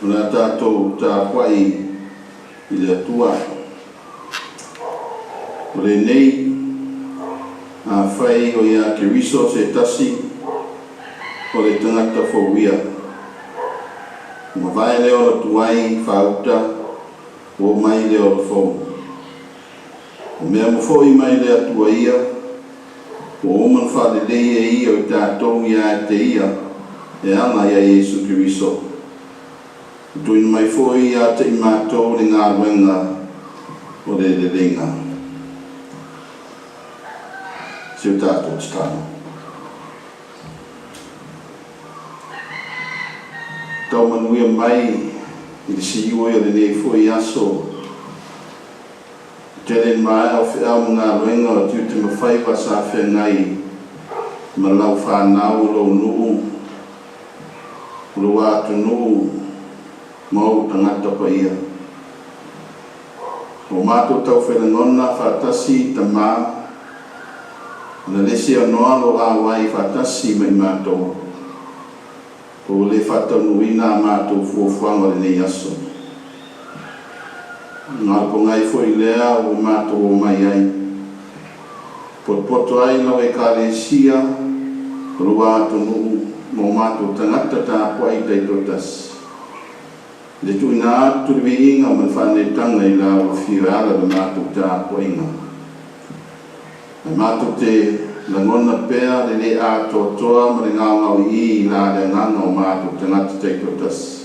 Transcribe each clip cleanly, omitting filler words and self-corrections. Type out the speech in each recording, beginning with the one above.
O le a tatou tapuai i le Atua. O lenei, afai o ia Keriso se tasi, o le tagata fou ia. Ua mavae le ola tuai faauta, ua oo mai le ola fou. O mea ua foi mai le Atua ia, ua uma ona faalelei e Ia o i tatou ia te Ia e ala ia Iesu Keriso. Ua tuuina mai foi ia te i matou le galuega o le leleiga. Si o tatou tatalo. Tau manuia mai i le siui o lenei foi aso. Tele ni maea o feau ma galuega o tiute ma faiva sa feagai ma lau fanau o lou nuu, o lou atunuu ma ou tagata paia. Ua matou taufelagona faatasi tama ona le seanoa lou auai faatasi ma i matou. Ua le faataunuuina a matou fuafuaga o lenei aso. Na o le pogai foi lea ua matou omai ai. Potopoto ai lau Ekalesia, o lou atunuu ma o matou tagata tapuai taitoatasi. I le tuuina atu le viiga ma le faaneetaga i la Afio e ala i le matou tapuaiga. Ae matou te lagona pea le le atoatoa ma le gaogaoii i la le agaga o matou tagata taitoatasi.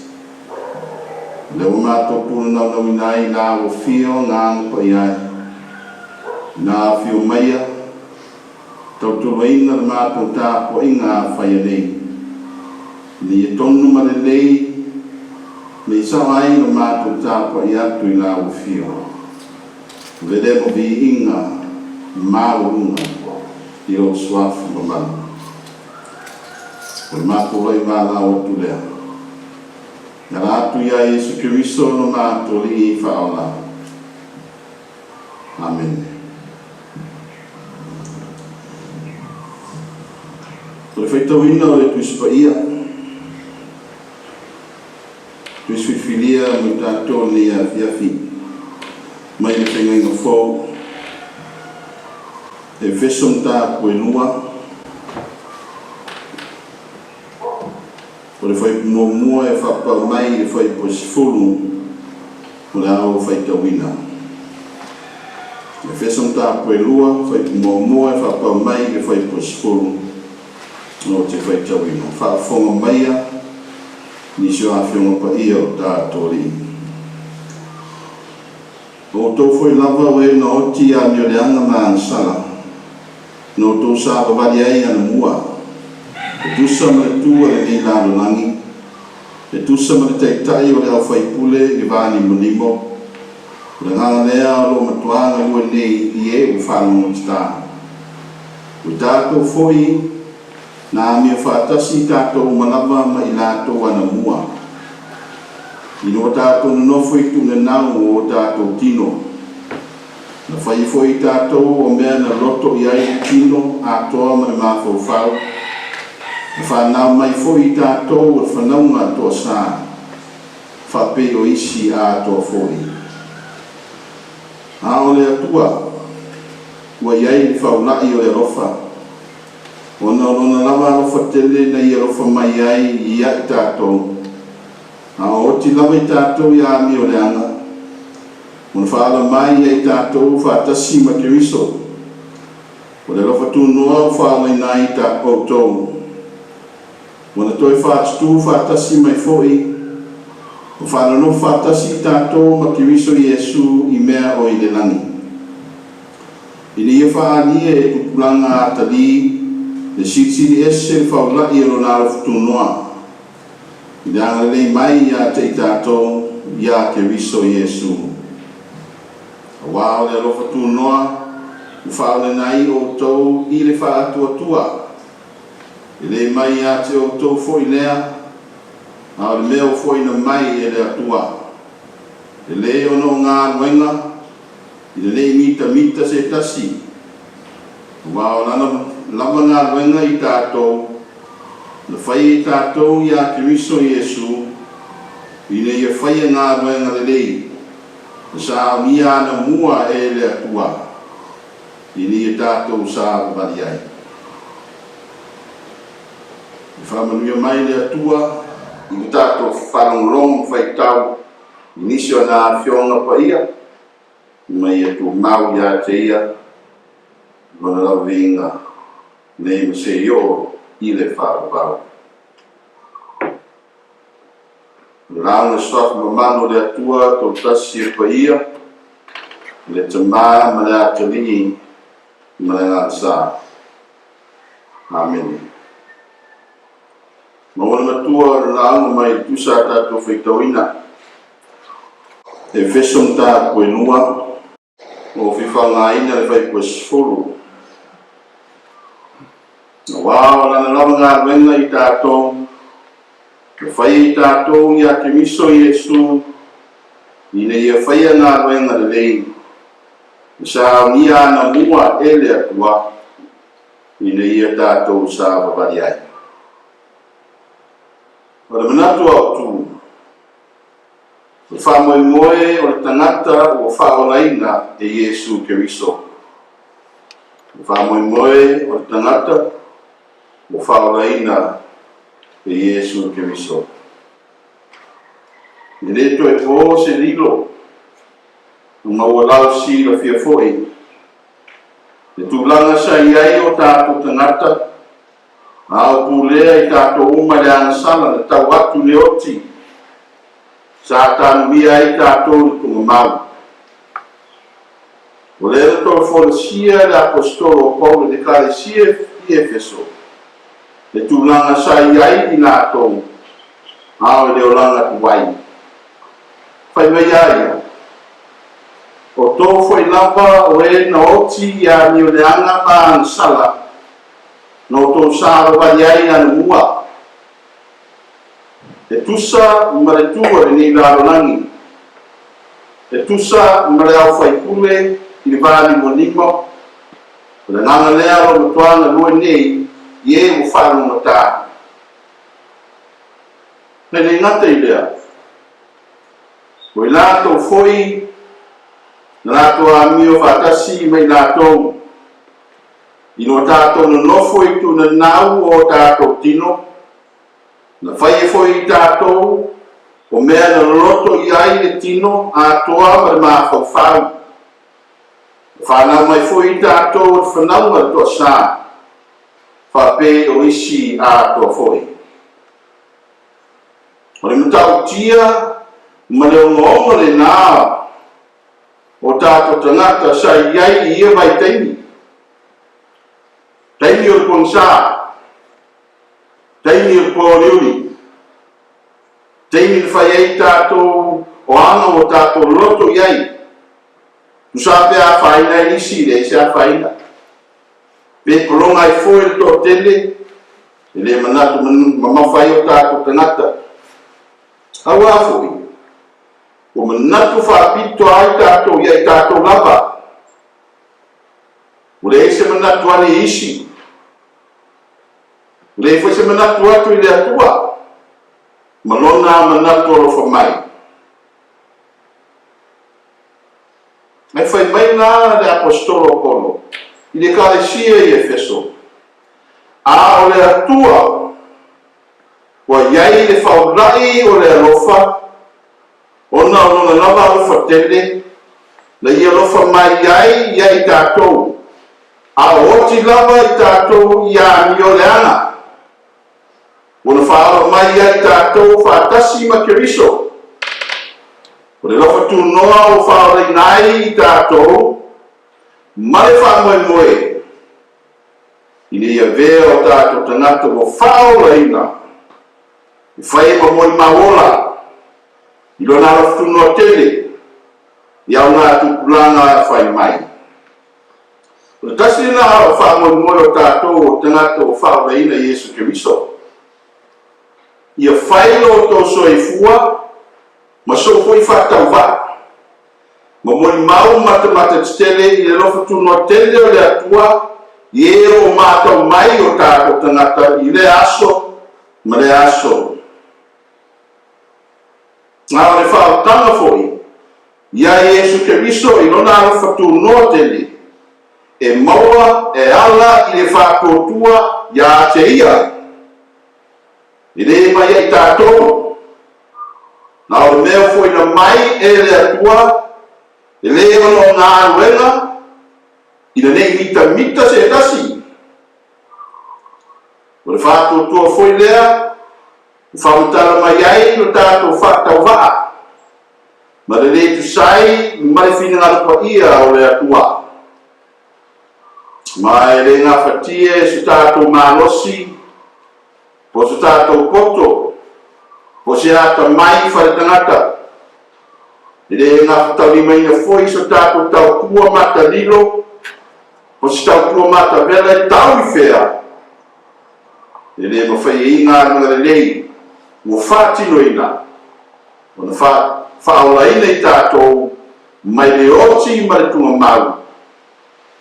O lea ua matou pulanaunauina ai i la ua fio agaga paia ai. Ina afio maia, tautuaina le matou tapuaiga a faia nei. Ina ia tonu ma lelei, ina ia sao ai lo matou tapuai atu i la ua fio. Vele ma viiga maualuga i lou Suafa mamalu. O le matou loivālau atu lea. E ala atu iā Iesu Keriso lo matou Alii Faaola. Amene. O le faitauina o le Tusi Paia, Tusi filifilia mo i tatou i lenei afiafi mai le Feagaiga Fou, Efeso mataupu e 2, o le fuaiupu muamua e faapau mai i le fuaiupu e 10 o le a ou faitauina. Efeso mataupu e 2, fuaiupu muamua e faapau mai i le fuaiupu e 10 ou te faitauina. Faafofoga maia nisi o afioga paia o tatou alii. O outou foi lava o e na oti ia amioleaga ma agasala, na outou savavali ai anamua, e tusa ma le tu a lenei lalolagi, e tusa ma le taitai o le aufaipule i le vanimonimo, o le agaga lea o lo o matuā galue nei i e ua faalogotata. Ua tatou foi na amio faatasi i tatou uma lava ma i latou anamua. Ina ua tatou nonofo i tuunanau o o tatou tino, na fai foi i tatou o mea na loto i ai le tino atoa ma le mafaufau, na fanau mai foi i tatou o le fanauga toasā, faapei o isi atoa foi. A o le Atua, ua i ai le faula'i o le alofa, Ona o Lona lava alofa tele na Ia alofa mai ai ia i tatou, a o oti lava i tatou i amioleaga, ona faaala mai ia i tatou faatasi ma Keriso. O le alofa tunoa ua faaolaina ai outou, ua na toe faatutū faatasi mai foi, ua faanonofo faatasi i tatou ma Keriso Iesu i mea o i le lagi. Ina ia faaalia e tupulaga atalii le silisili ese le faula'i o lona alofa tunoa i le agalelei mai ia te i tatou iā Keriso Iesu. Auā o le alofa tunoa ua faaolena ai outou i le faatuatua, e le mai ia te outou foi lea, a o le mea ua foaina mai e le Atua, e le ona o galuega, Ina ne i mitamita se tasi, aua o lana lava galuega i tatou, na fai e tatou iā Keriso Iesu, Ina ia faia galuega lelei na saogia anamua e le Atua, ina ia tatou savavali ai. Ia faamanuia mai le Atua i le tatou faalogologo ma faitau i nisi o ana Afioga Paia, ma ia tumau ia te Ia Lona lava viiga nei ma seia oo i le faavavau. O le lauga i le Suafa mamanu o le Atua Toatasi e Paia, le Tama ma le Atalii ma le Agaga Sa. Amene. Maua le matua o le lauga mai le tusa a tatou faitauina. Efeso Mataupu e 2, ua fia faaaogaina le fuaiupu e 10. Aua o lana lava galuega i tatou, na faia i tatou ia Keriso Iesu, ina ia faia galuega lelei, na saogia anamua e le Atua, ina ia tatou savavali ai. O le manatu autu, o le faamoemoe o le tagata ua faaolaina e Iesu Keriso. O le faamoemoe o le tagata ua faaolaina e Iesu Keriso. E le toe po se lilo, ma ua lausilafia foi le tulaga sa i ai o tatou tagata, a o pulea i tatou uma i le agasala na tau atu i le oti, sa tanuia ai tatou i le tugamau. O lea na tolofolasia e le Aposetolo o Paulo i le Ekalesia i Efeso le tulaga sa i ai i latou a o i le olaga tuai. Fai mai a ia, O outou foi lava o e na oti i amioleaga ma agasala, na outou savavali ai anamua, e tusa ma le tu a lenei lalolagi, e tusa ma le aufaipule i le va nimonimo, o le agaga lea o lo o matua galue nei i e ua faalogogata. E le gata i lea, o i latou foi na latou amio faatasi ma i latou ina ua tatou nonofo i tuunanau o tatou tino, na faia foi i tatou o mea na loloto i ai le tino atoa ma le mafaufau. Na fanau mai foi i tatou o le fanauga le toasa, faapei o isi atoa foi. O le matautia ma le ogaoga lena o tatou tagata sa i ai i ia vaitaimi, taimi o le pogisa, taimi o le pōuliuli, taimi na fai ai tatou o aga ua tatou loto i ai, tusa pe afaina ai nisi, leai se afaina, pe pologa ai foi le toatele, e le manatu mamafa ai o tatou tagata. Auā foi, ua manatu faapito ai tatou ia i tatou lava, ua leai se manatu ane i isi, ua leai foi se manatu atu i le Atua ma Lona manatu alofa mai. Ae fai mai la le Aposetolo o Paulo i le Ekalesia i Efeso, A o le Atua ua i ai le faulai o le alofa, ona o Lona lava alofa tele, na Ia alofa mai ai ia i tatou, a o oti lava i tatou i amioleaga, ua na faaola mai ia i tatou faatasi ma Keriso. O le alofa tunoa ua faaolaina ai i tatou ma le faamoemoe, ina ia avea o tatou tagata ua faaolaina e fai ma molimau ola i Lona alofa tunoa tele i augatupulaga fai mai. O le tasi lena o faamoemoe o tatou o tagata ua faaolaina i Iesu Keriso, ia fai lo outou soifua ma sou foi faatauvaa, ma molimau matamata tetele i le alofa tunoa tele o le Atua i e o lo o matau mai o tatou tagata i lea aso ma lea aso. A o le faaolataga foi ia Iesu Keriso i Lona alofa tunoa tele, e maua e ala i le faatuatua ia te Ia. E le mai ia i tatou, a o le mea ua foina mai e le Atua, e le ona o galuega, ina ne i mitamita se tasi. O le faatuatua foi lea ua faamatala mai ai lo tatou faatauvaa ma le le tusa ai ma le finagalo paia o le Atua. Ma e le gafatia e so tatou malosi, po o so tatou poto, po o se atamai faale-tagata, e le gafataulimaina foi so tatou tautua matalilo, po o se tautua matavela e tau i fea, e le mafai ai galuega lelei ua faatinoina ona faaolaina i tatou mai le oti ma le tugamau,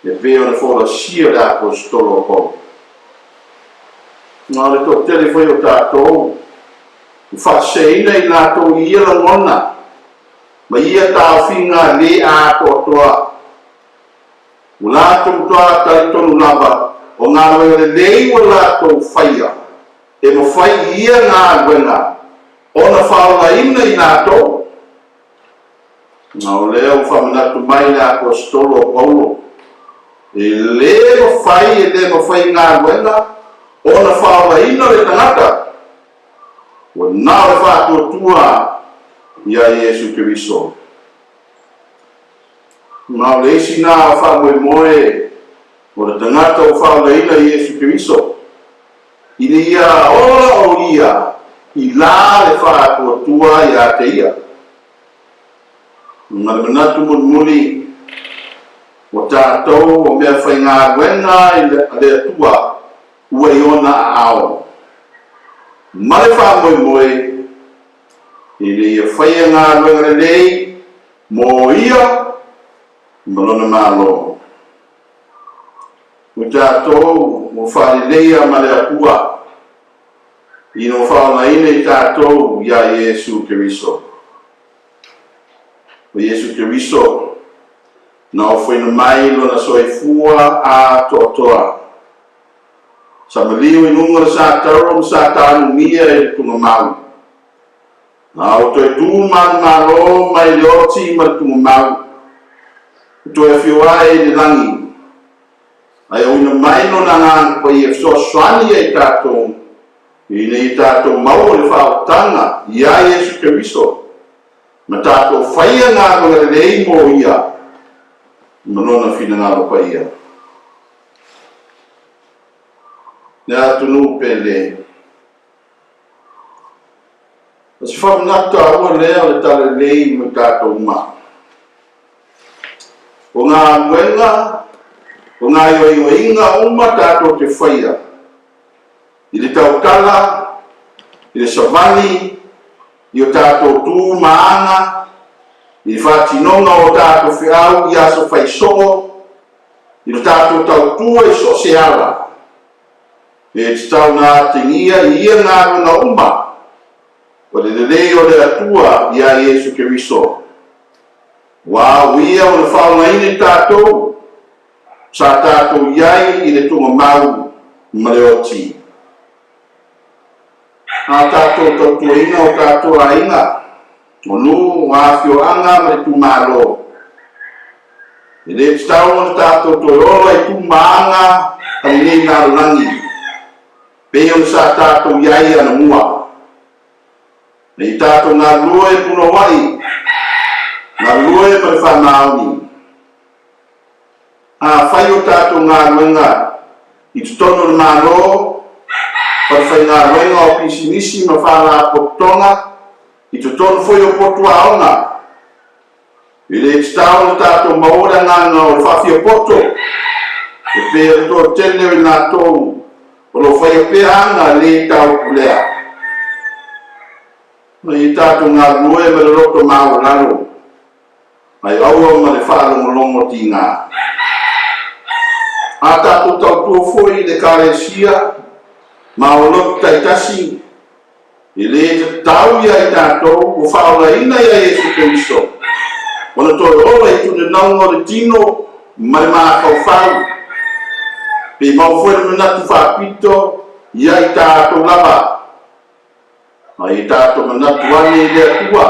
e pei ona folasia le Aposetolo o Paulo. Na o le toatele foi o tatou ua faaseseina i latou i ia lagona ma ia taofiga le atoatoa. Ua latou matua talitonu lava o galuega lelei ua latou faia, e mafai i ia galuega ona faaolaina i latou. A o lea ua faamanatu mai le Aposetolo o Paulo, e le mafai, e le mafai galuega ona faaolaina le tagata, ua na o le faatuatua ia Iesu Keriso. Ma o le isi na o faamoemoe o le tagata ua faaolaina i Iesu Keriso, ina ia ola o ia i la le faatuatua ia te ia. Ma le manatu mulimuli, o tatou o mea faigaluega a le Atua ua i ona aao, ma le faamoemoe ina ia faia galuega lelei mo ia ma lona Malo. O tatou ua faaleleia ma le Atua ina ua faaolaina i tatou iā Iesu Keriso. O Iesu Keriso na ofoina mai lona soifua atoatoa. Sa maliu i luga o le sa tauro ma sa tanumia e le tugamau. A ua toe tu manumalo mai le oti ma le tugamau, ua toe afio ae i le lagi, ae auina mai lona Agaga Paia e fesoasoani ia i tatou, ina ia tatou maua le faaolataga iā Iesu Keriso, ma tatou faia galuega lelei mo ia ma lona finagalo paia. Le atunuu pele. O se faamanatu taua lea o le Talalelei mo i tatou uma. O galuega, o gaoioiga uma tatou te faia i le tautala, i le savali, i o tatou tu ma aga, i le faatinoga o tatou feau i aso faisoo, i le tatou tautua i so o se ala, e tatau ona atagia i ia galuega uma o le lelei o le Atua iā Iesu Keriso. Ua o ia ua faaolaina i tatou, sa tatou i ai i le tugamau ma le oti. A tatou tautuaina o tatou aiga, o nuu, o afioaga ma le itumalo, e le tatau ona tatou toe ola i tu ma aga a lenei lalolagi, pei ona sa tatou i ai anamua. Ne i tatou galulue punouai, galulue ma le faamaoni. Afai o tatou galuega i totonu o le Malo, falefaigaluega o pisinisi ma faalapotopotoga, i totonu foi o potu aoga, e le tatau ona tatou maua le agaga o le faafiapoto, e pei o le toatele o i latou o lo o faia pea aga le taupulea. Ma ia tatou galulue ma le loto maualalo, ae aua ma le faalogologo tiga. A tatou tautua foi i le Ekalesia ma o lotu taitasi, E le tatau ia i tatou ua faaolaina ia Iesu Keriso, ona toe ola i tunenauga o le tino ma le mafaufau, pe mau foi le manatu faapito ia i tatou lava, ma ia tatou manatu ane i le Atua,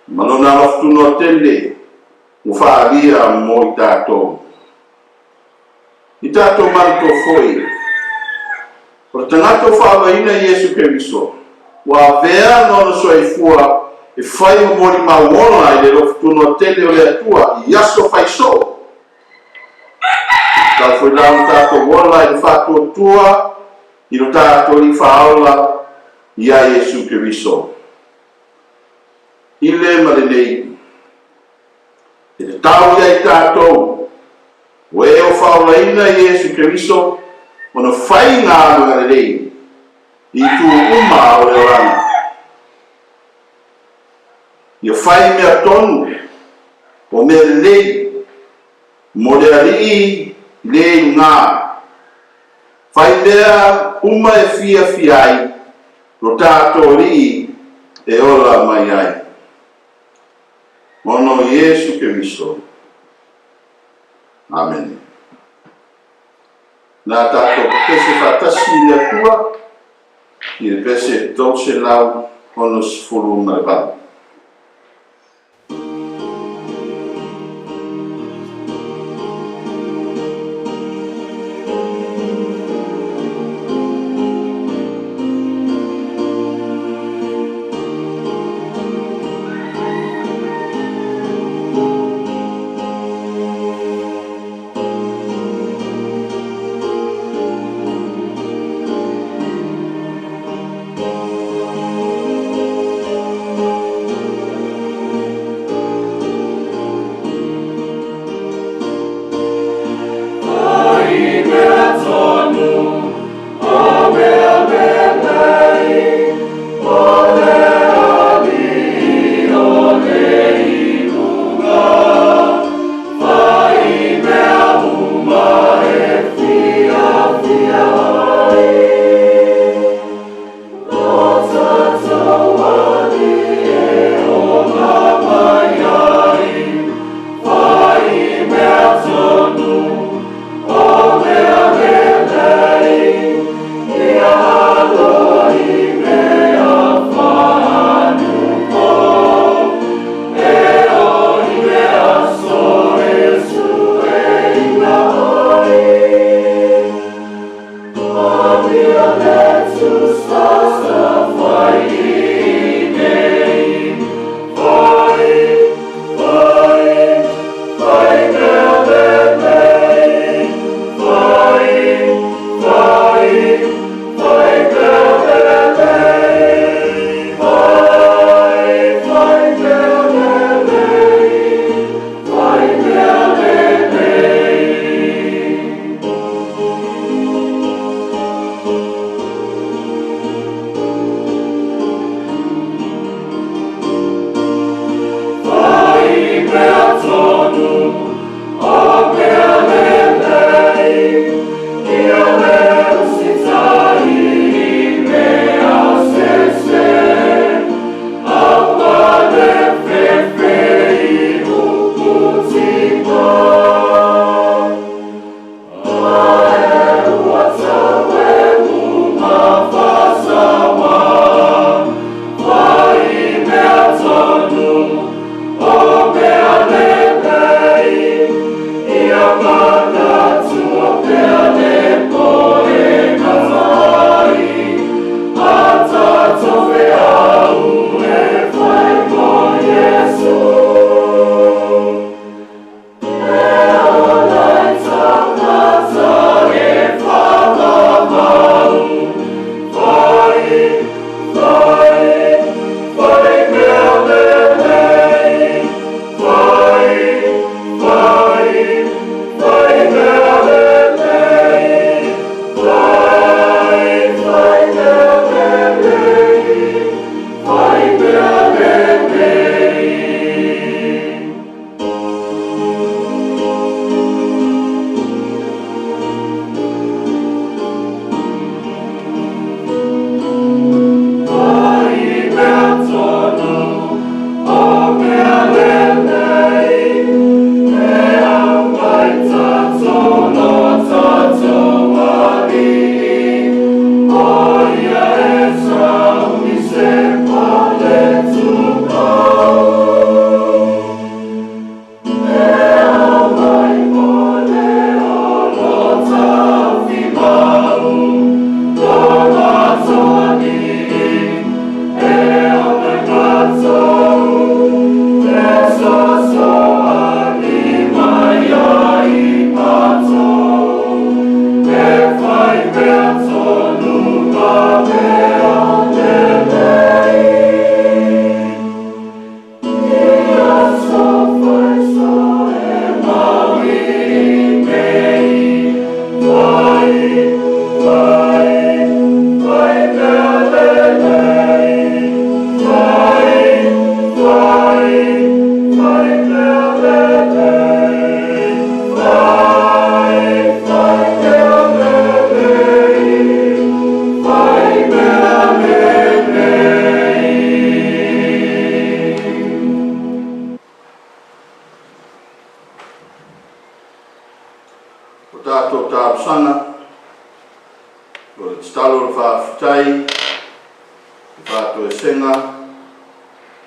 ma lona alofa tunoa tele ua faaalia mo i tatou. I tatou manatua foi, o le tagata ua faaolaina e Iesu Keriso, ua avea lona soifua e fai ma molimau ola i le alofa tunoa tele o le Atua i aso fai soo. E tatau foi la ona tatou ola i le faatuatua i lo tatou Alii Faaola ia Iesu Keriso. I le ma lenei, e tatau ia i tatou, o e ua faaolaina e Iesu Keriso, ona fai galuega lelei i itu uma o le olaga. Ia fai mea tonu, o mea lelei, mo le Alii le i luga. Fai mea uma e fiafia ai lo tatou Alii e ola mai ai. Ona o Iesu Keriso. Amene. Na tatou pepese faatasi i le Atua i le pese 368.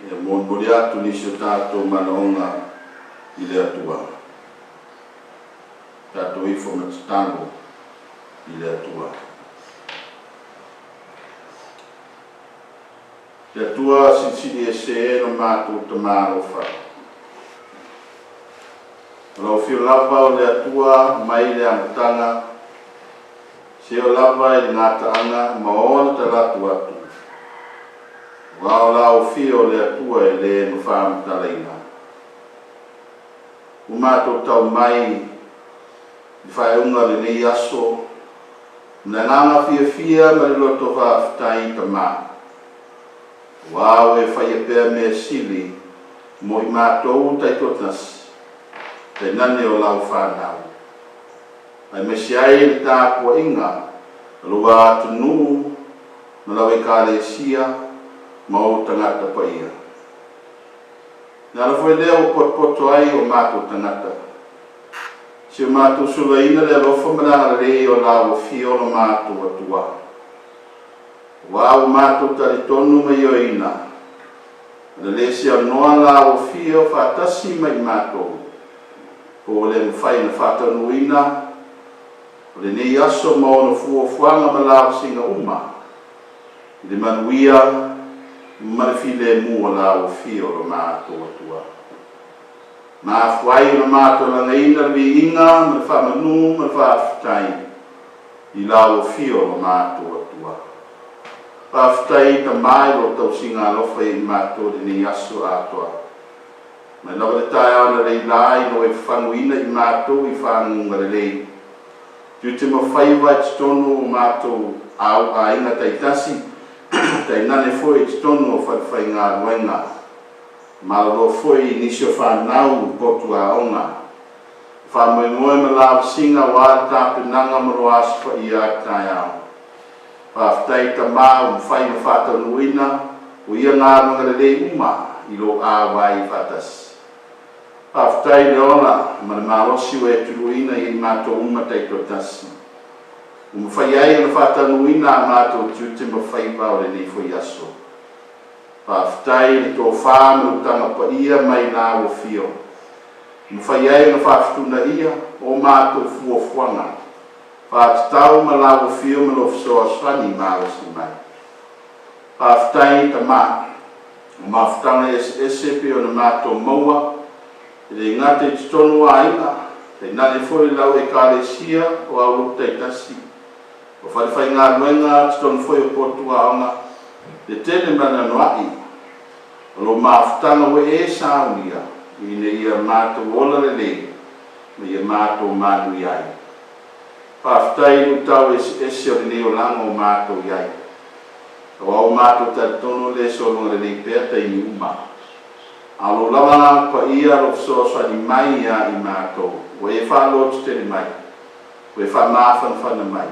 Ia molimoli atu nisi o tatou manaoga i le Atua. Tatou ifo ma tatalo i le Atua. Le Atua Silisili Ese lo matou Tama alofa. O lau afio lava o le Atua mai le amataga, seia lava i le gataaga ma ona talatu atu. Aua o lau afio o le Atua e le mafaamatalaina. Ua matou tau mai i le faaiuga o lenei aso, ma le agaga fiafia ma le loto faafetai Tama. Aua ua e faia pea mea sili mo i matou taitoatasi, tainane o lau fanau, aemaise ai le tapuaiga a lou atunuu ma lau Ekalesia ma ou tagata paia. Le ala foi lea ua potopoto ai o matou tagata, si o matou sulaina le alofa ma le agalelei o lau afio lo matou Atua. Aua ua matou talitonu ma ioeina, ana le seanoa lau afio faatasi ma i matou, po ua le mafai ona faataunuuina o lenei aso ma ona fuafuaga ma lavasiga uma i le manuia ma le filemu o lau afio lo matou Atua. Mafua ai ona matou lagaina le viiga ma le faamanu ma le faafetai i lau afio lo matou Atua. Faafetai Tama i lou tausiga alofa ia i matou i lenei aso atoa. Mai lava le taeao analeila ina ua e fafaguina i matou i faguga lelei, tiute ma faiva i totonu o matou au aiga taitasi, tainane foi i totonu o falefaigaluega, malolo foi i nisi o fanau i potu aoga. Faamoemoe ma lavasiga aua le tapenaga mo lo Aso Paia a taeao. Faafetai Tama ua mafai ona faataunuuina o ia galuega lelei uma i lou auai faatasi. Faafetai i le ola ma le malosi ua e tuluina ia i matou uma taitoatasi, ua mafai ai ona faataunuuina a matou tiute ma faiva o lenei foi aso. Faafetai i le tofa ma le utaga paia mai lau afio, ua mafai ai ona faafetunaia o matou fuafuaga faatatau ma lau afio ma lou fesoasoani malosi mai. Faafetai Tama, o mafutaga eseese pei ona matou maua, e le gata i totonu o aiga, tainane foi lau Ekalesia o au lotu taitasi, o falefaigaluega, totonu foi o potu aoga, le tele ma le anoa'i o lou mafutaga ua e saunia ina ia matou ola lelei ma ia matou manuia ai. Faafetai i luitau eseese o lenei olaga o matou i ai, aua ua matou talitonu le sologa lelei pea taimi uma. A o lou lava agaga paia lou fesoasoani mai ia i matou, ua e faalototele mai, ua e faamafanafana mai,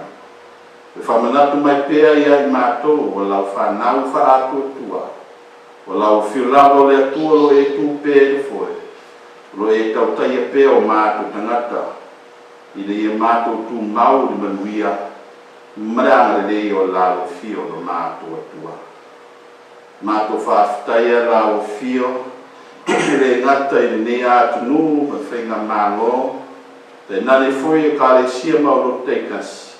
ua e faamanatu mai pea ia i matou o lau fanau faaatuatua, o lau afio lava o le Atua o lo o e tu pea i le foe, o lo o e tautaia pea o matou tagata, ina ia matou tumau i le manuia ma le agalelei o lau afio lo matou Atua. Matou faafetaia lau afio e le gata i lenei atunuu ma le faigamalo, tainane foi Ekalesia ma lotu taitasi,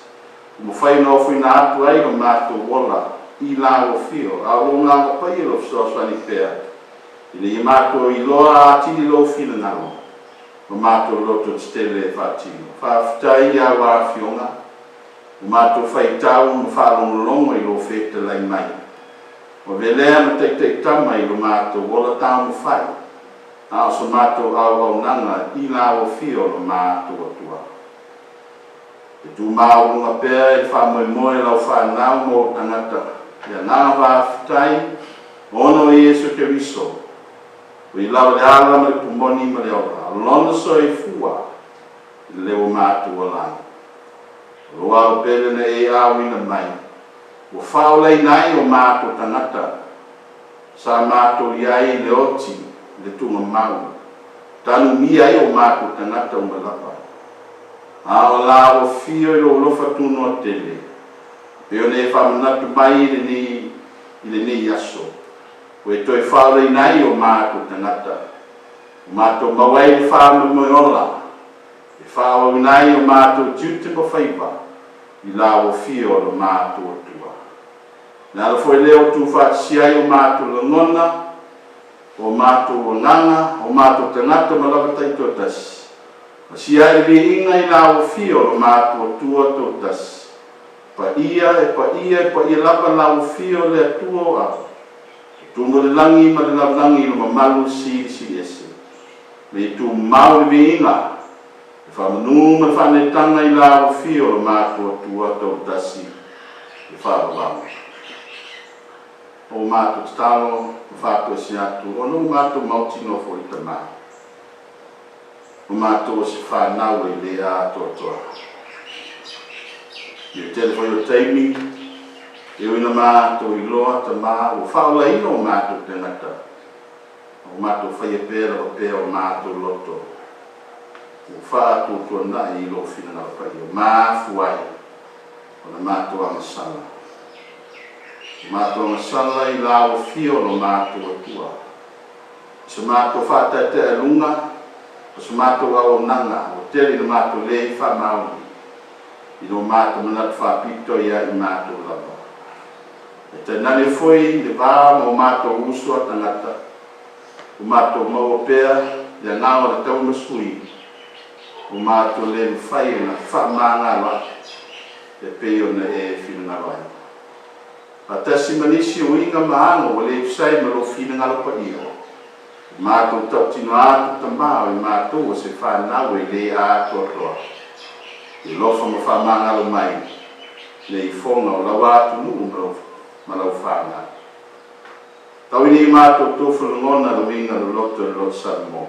ua mafai ona ofoina atu ai lo matou ola i lau afio, a o lou Agaga Paia lou fesoasoani pea, ina ia matou iloa atili lou finagalo ma matou loto tetele e faatino. Faafetai i au Afioga, ua matou faitau ma faalogologo i lou fetalai mai. Ua velea ma taitaitama i lo matou ola taumafai, a o so matou auaunaga i lau afio lo matou Atua. E tumauaialuga pea i le faamoemoe lau fanau ma ou tagata, le agaga faafetai ona o Iesu Keriso, O i lava le ala ma le pumoni ma le ola, lona soifua i le ua matou ola ai. O lou ao pele na e auina mai, ua faaolaina ai o matou tagata, sa matou i ai i le oti i le tugamau, tanumia ai o matou tagata uma lava. A o la ua fio i lou alofa tunoa tele, e pei ona e faamanatu mai i lenei aso. Ua e toe faaolaina ai o matou tagata, ua matou maua ai le faamoemoe ola e faaauauina ai o matou tiute ma faiva i lau afio o lo matou Atua. O le ala foi lea ua tuufaatasia ai o matou lagona, o matou agaga, o matou tagata ma lava taitoatasi, pasia ai le viiga i lau afio o lo matou Atua Toatasi. Paia e paia e paia lava lau afio le Atua o Au, ua tumu le lagi ma le lalolagi i lo mamalu silisili ese. Ma ia tumau le viiga, le faamanu ma le faaneetaga i lau afio o lo matou Atua Toatasi le faavavau. O matou tatalo ma faatoese atu ona ua matou mautinoa foi Tama, o matou o se fanau e le atoatoa. I le tele foi o taimi, e ui ina matou iloa Tama ua faaolaina o matou tagata, a ua matou faia pea lava pea o matou loto ua faatuatuanai i lou finagalo paia, mafua ai ona matou agasala. Ua matou agasala i lau afio o lo matou Atua, i so matou faataetaealuga ma so matou auaunaga ua tele ina matou le faamaoni i lo matou manatu faapito ia i matou lava. E tainane foi le va ma o matou uso a tagata, ua matou maua pea le agaga o le tauimasui, ua matou le mafai ona fefaamagaloai e pei ona e finagalo ai. Faatasi ma nisi o uiga ma aga ua le tusa ai ma lou finagalo paia, ua matou tautino atu Tama o i matou o se fanau e le atoatoa, i alofa ma faamagalo mai le ifoga o lau atunuu ma lau fanau. Tau ina i matou tofu lagona le uiga loloto i le loto Samoa.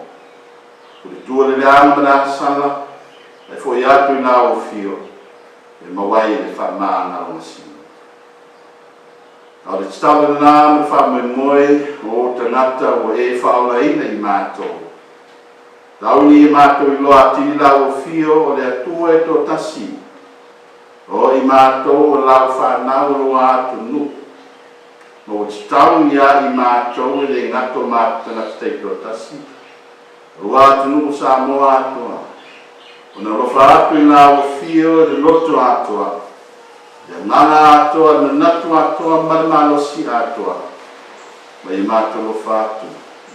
O le tua le leaga ma le agasala, ae foi atu i lau afio e maua ai le faamagalogasina. A o le tatalo lena ma le faamoemoe o ou tagata ua e faaolaina i matou. Tau ina ia matou iloa atili lau afio o le Atua e toatasi, o i matou o lau fanau o lou atunuu, ma ua tatau ia i matou e le gata o matou tagata taitoatasi, o atunuu o Samoa atoa, ona alofa atu i lau afio i le loto atoa, le agaga atoa, le manatu atoa ma le malosi atoa, ma ia matou alofa atu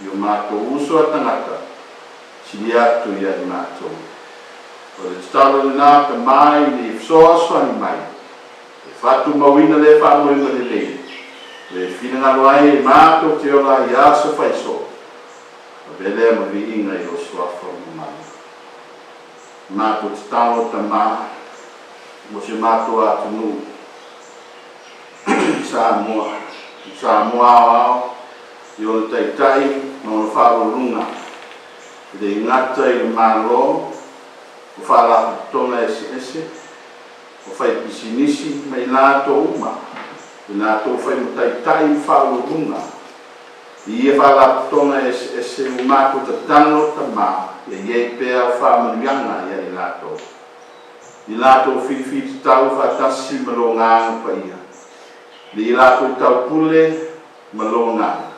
i o matou uso a tagata, sili atu ia i matou. O le tatalo lena Tama ina ia fesoasoani mai e faatumauina lea faamoemoe lelei, ua e finagalo ai e matou te ola ai i aso faisoo. Ave lea ma viiga i lou Suafa mamalu. Matou tatalo Tama mo si o matou atunuu Samoa, o Samoa aoao i ona taitai ma ona faauluuluga, e le gata i le Malo, o faalapotopotoga eseese, o faipisinisi ma i latou uma i latou fai ma taitai ma faauluuluga. I ia faalapotopotoga eseese ua matou tatalo Tama ia i ai pea au faamanuiaga ia i latou, i latou filifili tatau faatasi ma lo Agaga Paia, le i latou taupule ma lo Agaga,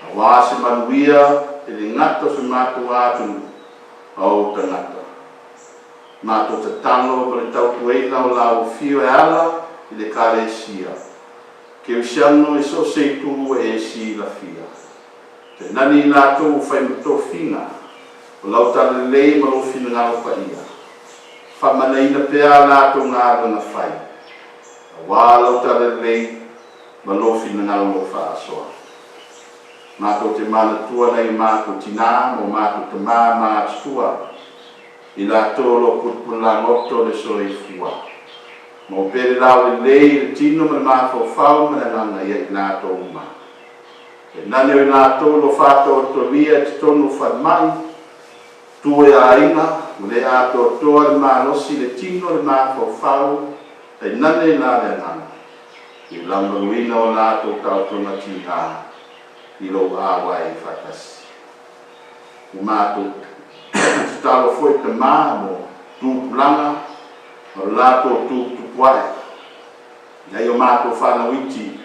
aua se manuia e le gata o se matou atunuu a ou tagata. Matou tatalo ma le tautuaina o lau afio e ala i le Ekalesia. Kerisiano i so o se itu ua e silafia. Te nani i latou ua fai ma tofiga o lau talalelei ma lou finagalo paia. Faamanaina pea a latou galuega fai, aua lau talalelei ma lou finagalo faasoa. Matou te manatua nai o matou tinā ma o matou tamā matutua i latou o lo o pulupululagoto le soifua. Maua pea le laulelei i le tino ma le mafaufau ma le agaga ia i latou uma. E nane o i latou o lo o faataotolia i totonu o falemai, tua i aiga, ua le atoatoa le malosi i le tino, le mafaufau, tainane la le agaga, i le laumaluina o latou taotoga tiga i lou auai faatasi. Ua matou tatalo foi Tama mo tupulaga ma lo latou tuputupu ae, nai o matou fanau iti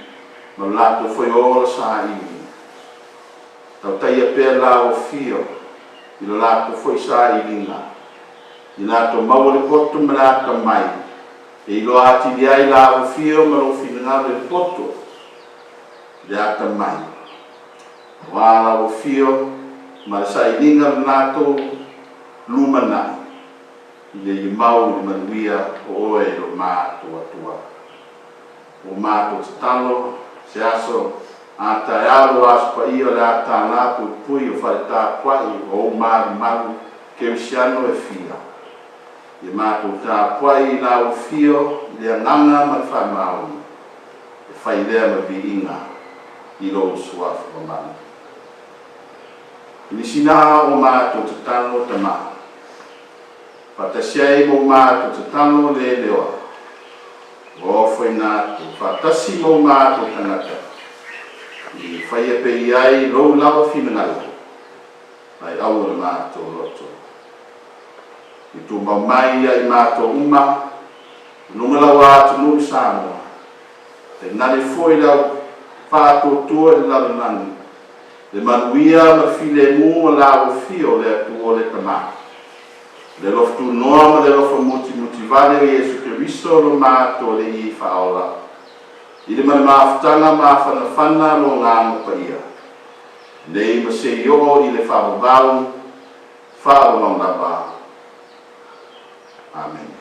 ma lo latou foi ola saili. Tautaia pea le la Afio i lo latou foi sailiga, i latou maua le poto ma le atamai, e iloa atili ai la Afio ma lou finagalo i le poto, i le atamai, aua lau Afio ma le sailiga o le latou lumanai, ina ia mau i le manuia o oe lo matou Atua. Ua matou tatalo se aso a taeao lo Aso Paia o le a tālā puipui o faletapuai o ou malumalu kerisiano e fia. Ia matou tapuai i lau Afio i le agaga ma le faamaoni, e fai lea ma viiga i lou suafa mamalu. I le sina o matou tatalo Tama, faatasi ai ma o matou tatalo le leoa, ua ofoina atu faatasi ma o matou tagata, i faia pe i ai lou lava finagalo, ai aua le matou loto. I tumau mai ia i matou uma, luga lau atunuu i Samoa, tainane foi le au faatuatua i le lalolagi, le manuia ma le filemu o lau Afio o le Atua le Tama, le alofa tunoa ma le alofa mutimutivale o Iesu Keriso lo matou Alii Faaola, i le ma le mafutaga mafanafana lo Agaga Paia, nei ma seia oo i le faavavau, faavavau lava. Amene.